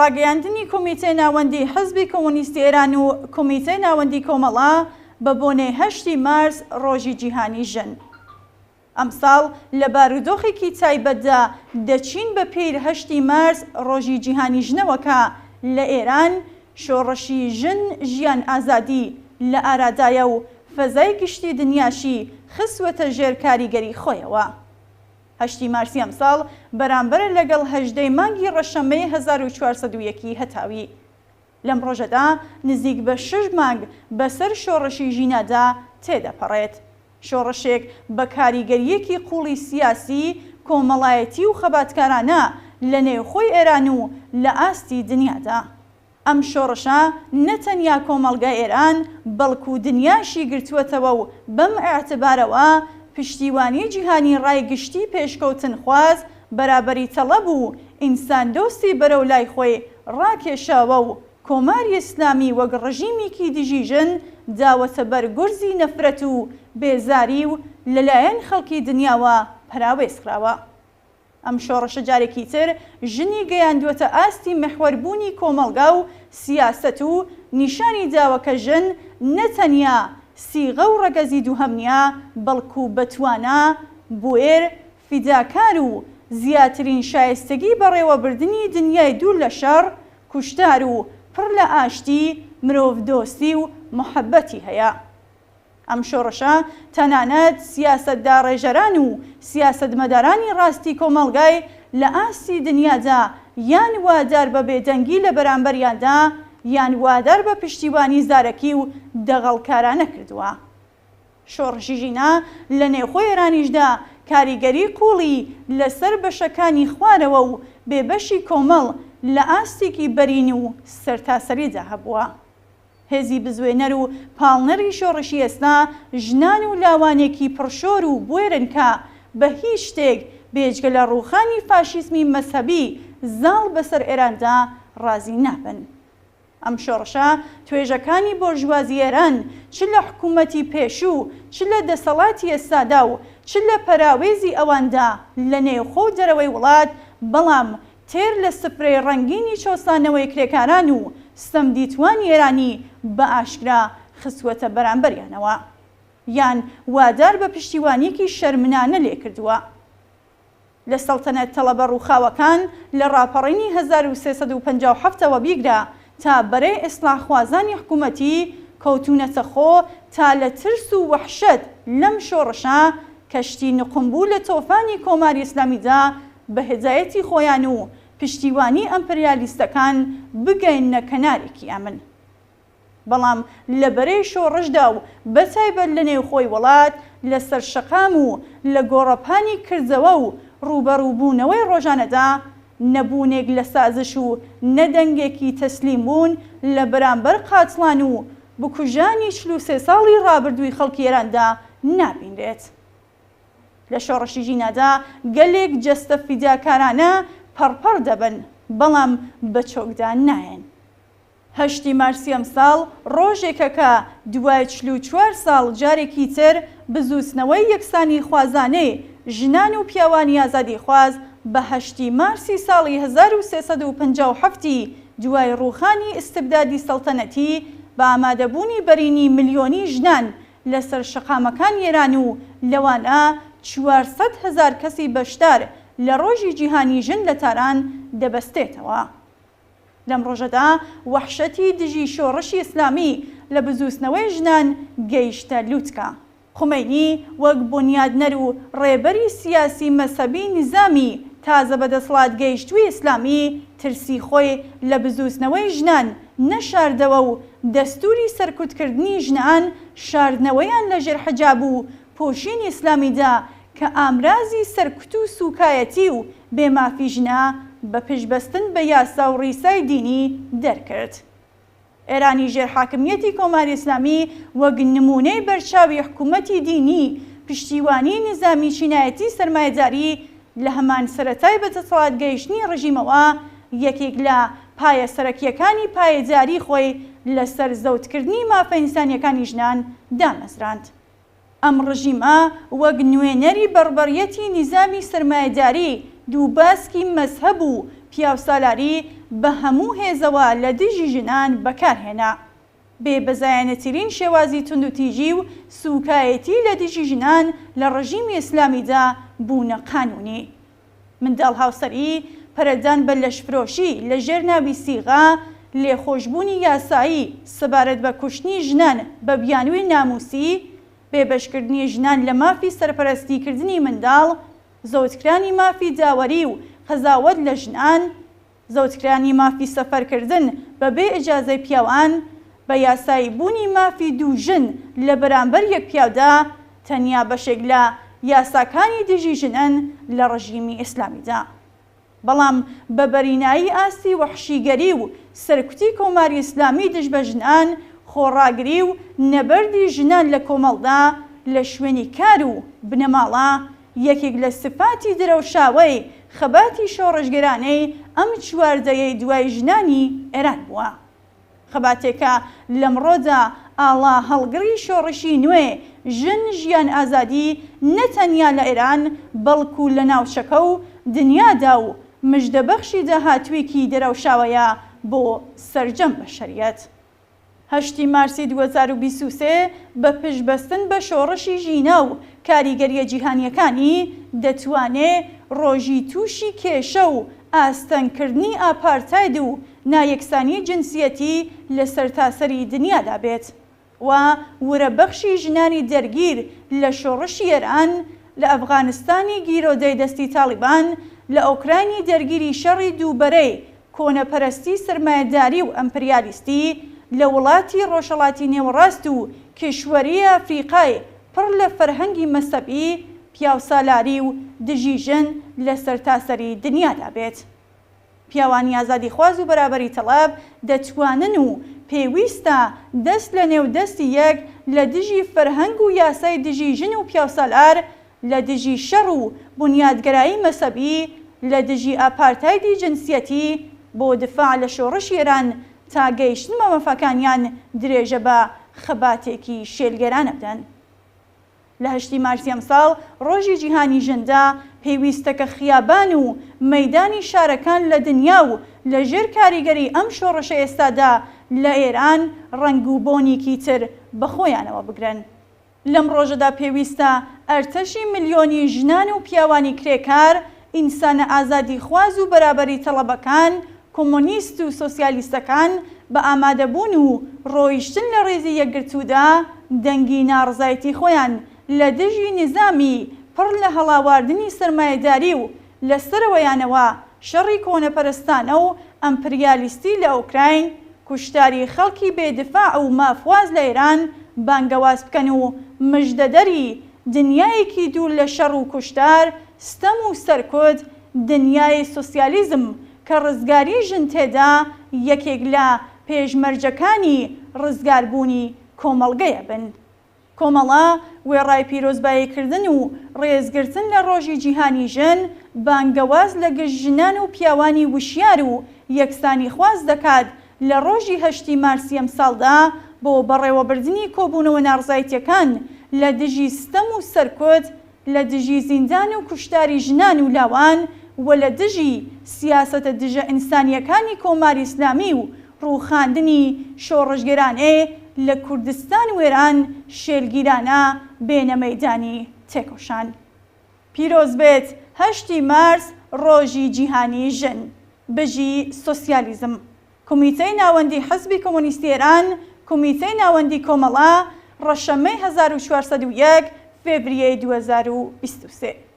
ڕاگەیاندنی کۆمیتەی ناوەندی حزبی کۆمۆنیستی ئێران و کۆمیتەی ناوەندی کۆمەڵە بە بۆنەی هەشتی مارس ڕۆژی جیهانی ژن. ئەمساڵ لە بارودۆخێکی تایبەتدا دەچین بە پیر هەشتی مارس ڕۆژی جیهانی ژنەوە کە لە ئێران شۆڕشی ژن ژیان ئازادی لە ئارادایە و فەزای گشتی دنیاشی خستوەتە ژێر کاریگەری خۆیەوە. هەشتی مارسی ئەمساڵ بەرامبەرە لەگەڵ هەژدەی مانگی ڕەشەمەی 1401 ی هەتاوی. لەم ڕۆژەدا نزیک بە شەش مانگ بەسەر شۆڕشی ژینادا تێدەپەڕێت. شۆڕشێک بە کاریگەرییەکی قووڵی سیاسی، کۆمەڵایەتی و خەباتکارانە لە نێوخۆی ئێران و لە ئاستی دنیادا. ئەم شۆڕشە نە تەنیا کۆمەڵگای ئێران، بەڵکوو دنیاشی گرتووەتەوە و بەم ئیعتبارەوە پشتیوانی جیهانی ڕای گشتی پێشکەوتنخواز، بەرابەریتەڵەب و ئینساندۆستی بەرەو لای خۆی ڕاکێشاوە و کۆماری ئیسلامی وەک ڕژیمیکی دژی ژن داوەتە بەر گورزی نەفرەت و بێزاری و لە لایەن خەڵکی دنیاوە پەراوێز خراوە. ئەم شۆڕشە جارێکی تر ژنی گەیاندووەتە ئاستی میحوەربوونی کۆمەڵگا و سیاسەت و نیشانی داوە کە ژن نە تەنیا سیغە و ڕەگەزی دووهەم نییە، بەڵکوو بەتوانا، بوێر، فیداکار و زیاترین شایستەگی بەڕێوەبردنی دنیای دوور لە شەڕ، کوشتار و پڕ لە ئاشتی، مرۆڤدۆستی و موحەببەتی هەیە. ئەم شۆڕشە تەنانەت سیاسەتداڕێژەران و سیاسەتمەدارانی ڕاستی کۆمەڵگای لە ئاستی دنیادا یان وادار بە بێدەنگی لە بەرامبەریاندا یان وادار بە پشتیوانی زارەکی و دەغەڵکارانە کردووە. شۆڕشی ژینا لە نێوخۆی ئێرانیشدا کاریگەری قووڵی لە سەر بەشەکانی خوارەوە و بێبەشی کۆمەڵ لە ئاستێکی بەرین و سەرتاسەریدا هەبووە. هێزی بزوێنەر و پاڵنەری شۆڕشی ئێستا ژنان و لاوانێکی پڕشۆر و بوێرن کە بە هیچ شتێک بێجگە لە ڕووخانی فاشیزمی مەزهەبی زاڵ بەسەر ئێراندا ڕازی نابن. ئەم شۆڕشە توێژەکانی بۆرژوازی ئێران چ لە حکوومەتی پێشوو چ لە دەسەڵاتی ئێستادا و چ لە پەراوێزی ئەواندا لە نێوخۆ و دەرەوەی وڵات بەڵام تێر لە سفرەی ڕەنگینی چەوسانەوەی کرێکاران و ستەمدیتوانی ئێرانی بە ئاشکرا خستووەتە بەرامبەریانەوە یان وادار بە پشتیوانیەکی شەرمنانە لێکردووە. لە سەڵتەنەت تەڵەبە ڕووخاوەکان لە ڕاپەڕینی 1357 ەوە بیگرە تا بەرەی ئیسڵاحخوازانی حکوومەتی کەوتوونەتە خۆ تا لە ترس و وەحشەت لەم شۆڕشە کەشتی نوقمبوو لە تۆفانی کۆماری ئیسلامیدا بە هیدایەتی خۆیان و پشتیوانی ئەمپریالیستەکان بگەیننە کەنارێکی ئەمن. بەڵام لە بەرەی شۆڕشدا و بەتایبەت لە نێوخۆی وڵات لە سەر شەقام و لە گۆڕەپانی کردەوە و ڕووبەڕووبوونەوەی ڕۆژانەدا نە بوونێک لە سازش و نە دەنگێکی تەسلیم بوون لە بەرامبەر قاتڵان و بکوژانی 43 ساڵی ڕابردووی خەڵکی ئێراندا نابینرێت. لە شۆڕشی ژینادا گەلێک جەستە فیداکارانە پەڕپەڕ دەبن، بەڵام بە چۆکدا نایەن. هەشتی مارسی ئەمساڵ ڕۆژێکە کە دوای 44 ساڵ جارێکی تر بزووتنەوەی یەکسانیخوازانەی ژنان و پیاوانی ئازادیخواز بە هەشتی مارسی ساڵی 1357 ی دوای ڕووخانی ئیستبدادی سەڵتەنەتی بە ئامادەبوونی بەرینی ملیۆنی ژنان لەسەر شەقامەکانی ئێران و لەوانە 400 هەزار کەسی بەشدار لە ڕۆژی جیهانی ژن لە تاران دەبەستێتەوە. لەم ڕۆژەدا وەحشەتی دژی شۆڕشی ئیسلامی لە بزووتنەوەی ژنان گەیشتە لوتکە. خومەینی وەک بونیادنەر و ڕێبەری سیاسی مەزهەبی نیزامی تازە بەدەسڵات گەیشتووی ئیسلامی ترسی خۆی لە بزووتنەوەی ژنان نەشاردەوە و دەستووری سەرکوتکردنی ژنان شاردنەوەیان لە ژێر حجاب و پۆشینی ئیسلامیدا کە ئامرازی سەرکوت و سووکایەتی و بێ مافی ژنە بە پشتبەستن بە یاسا و ڕیسای دینی دەرکرد. ئێرانی ژێر حاکمیەتی کۆماری ئیسلامی وەک نموونەی بەرچاوی حکوومەتی دینی پشتیوانی نیزامی چینایەتی سەرمایەداری لە هەمان سەرەتای بە دەسەڵات گەیشتنی ڕژیمەوە یەکێک لە پایە سەرەکییەکانی پایەداری خۆی لە سەر زەوتکردنی مافە ئینسانییەکانی ژنان دامەزراند. ئەم ڕژیمە وەک نوێنەری بەڕبەڕیەتی نیزامی سەرمایەداری، دووباسکی مەزهەب و پیاوسالاری بە هەموو هێزەوە لە دژی ژنان بەکار هێنا. بێ بەزایانەترین شێوازی توندوتیژی و سووکایەتی لە دژی ژنان لە ڕژیمی ئیسلامیدا بوونە قانوونی. منداڵ هاوسەری، پەرەدان بە لەشفرۆشی لە ژێر ناوی سیغە، لێخۆشبوونی یاسایی سەبارەت بە کوشتنی ژنان بە بیانووی نامووسی، بێبەشکردنی ژنان لە مافی سەرپەرەستیکردنی منداڵ، زەوتکرانی مافی داوەری و قەزاوەت لە ژنان، زەوتکرانی مافی سەفەرکردن بە بێ ئیجازەی پیاوان، بە یاسایی بوونی مافی دوو ژن لە بەرامبەر یەک پیاودا، تەنیا بەشێک لە یاساکانی دژی ژنن لە ڕژیمی ئیسلامیدا. بەڵام بە بەرینایی ئاستی وەحشیگەری و سەرکوتی کۆماری ئیسلامی دژ بە ژنان، خۆڕاگری و نەبەردی ژنان لە کۆمەڵدا، لە شوێنی کار و بنەماڵە، یەکێک لە سفاتی درەوشاوەی خەباتی شۆڕشگێرانەی ئەم چوار دەیەی دوای ژنانی ئێران بووە. خەباتێک کە لەمڕۆدا ئاڵا هەڵگڕی شۆڕشی نوێ ژن ژیان ئازادی نە تەنیا لە ئێران بەڵکوو لە ناوچەکە و دنیادا و مژدەبەخشی داهاتووێکی درەوشاوەیە بۆ سەرجەم بەشەریەت. هەشتی مارسی 2023 بە پشتبەستن بە شۆڕشی ژینا و کاریگەرییە جیهانییەکانی، دەتوانێ ڕۆژی تووشی کێشە و ئاستەنگکردنی ئاپارتاید و نایەکسانی جنسیەتی لە سەرتاسەری دنیادا بێت و ورەبەخشی ژنانی دەرگیر لە شۆڕشی ئێران، لە ئەفغانستانی گیرۆدەی دەستی تاڵیبان، لە ئۆکراینی دەرگیری شەڕی دووبەرەی کۆنەپەرستی سەرمایەداری و ئەمپریالیستی لە وڵاتی ڕۆژهەڵاتی نێوەڕاست و کیشوەری ئەفریقای پڕ لە فەرهەنگی مەسەبی، پیاوسالاری و دژی ژن لە سەرتاسەری دنیادا بێت. پیاوانی ئازادیخواز و بەرابەری تەڵەب دەتوانن و پێویستە دەست لە نێو دەستی یەک لە دژی فەرهەنگ و یاسای دژی ژن و پیاوسالار لە دژی شەڕ و بونیادگەرایی مەسەبی، لە دژی ئاپارتایدی جنسیەتی، بۆ دفاع لە شۆڕشی ئێران تا گەیشتن بە مافەکانیان درێژە بە خەباتێکی شێلگێرانە بدەن. لە هەشتی مارسی ئەمساڵ ڕۆژی جیهانی ژندا، پێویستە کە خیابان و مەیدانی شارەکان لە دنیا و لە ژێر کاریگەری ئەم شۆڕشە ئێستادا لە ئێران ڕەنگ و بۆنیکی تر بە خۆیانەوە بگرن. لەم ڕۆژەدا پێویستە ئەرتەشی ملیۆنی ژنان و پیاوانی کرێکار، ئینسانە ئازادیخواز و بەرابەری تەڵەبەکان، کۆمۆنیست و سۆسیالیستەکان بە ئامادەبوون و ڕۆیشتن لە ڕیزی یەکگرتوودا دەنگی ناڕزایەتی خۆیان لە دژی نیزامی پڕ لە هەڵاواردنی سەرمایەداری و لە سەرەوەیانەوە شەڕی کۆنەپەرستانە و ئەمپریالیستی لە ئۆکراین، کوشتاری خەڵکی بێ دفاع و مافخواز لە ئێران بانگەواز بکەن و مژدەدەری دنیایەکی دوور لە شەڕ و کوشتار، ستەم و سەرکوت، دنیای سۆسیالیزم کە ڕزگاری ژن تێدا یەکێک لە پێشمەرجەکانی ڕزگاربوونی کۆمەڵگەیە بن. کۆمەڵە، وێڕای پیرۆزباییکردن و ڕێزگرتن لە ڕۆژی جیهانی ژن، بانگەواز لە گشت ژنان و پیاوانی وشیار و یەکسانیخواز دەکات لە ڕۆژی هەشتی مارسی ئەمساڵدا بۆ بەڕێوەبردنی کۆبوونەوە ناڕزایتیەکان لە دژی ستەم و سەرکوت لە دژی زیندان و کوشتاری ژنان و لاوان و لە دژی سیاسەتە دژە ئینسانییەکانی کۆماری ئیسلامی و ڕووخاندنی شۆڕشگێرانێ لە کوردستان و ئێران شێلگیرانە بێنە مەیدانی تێکۆشان. پیرۆز بێت هەشتی مارس ڕۆژی جیهانی ژن. بژی سۆسیالیزم. کومیتەی ناوەندی حزبی کۆمۆنیستی ئێران، کومیتەی ناوەندی کۆمەڵە، ڕەشەمەی 1401، فێڤریەی 2023.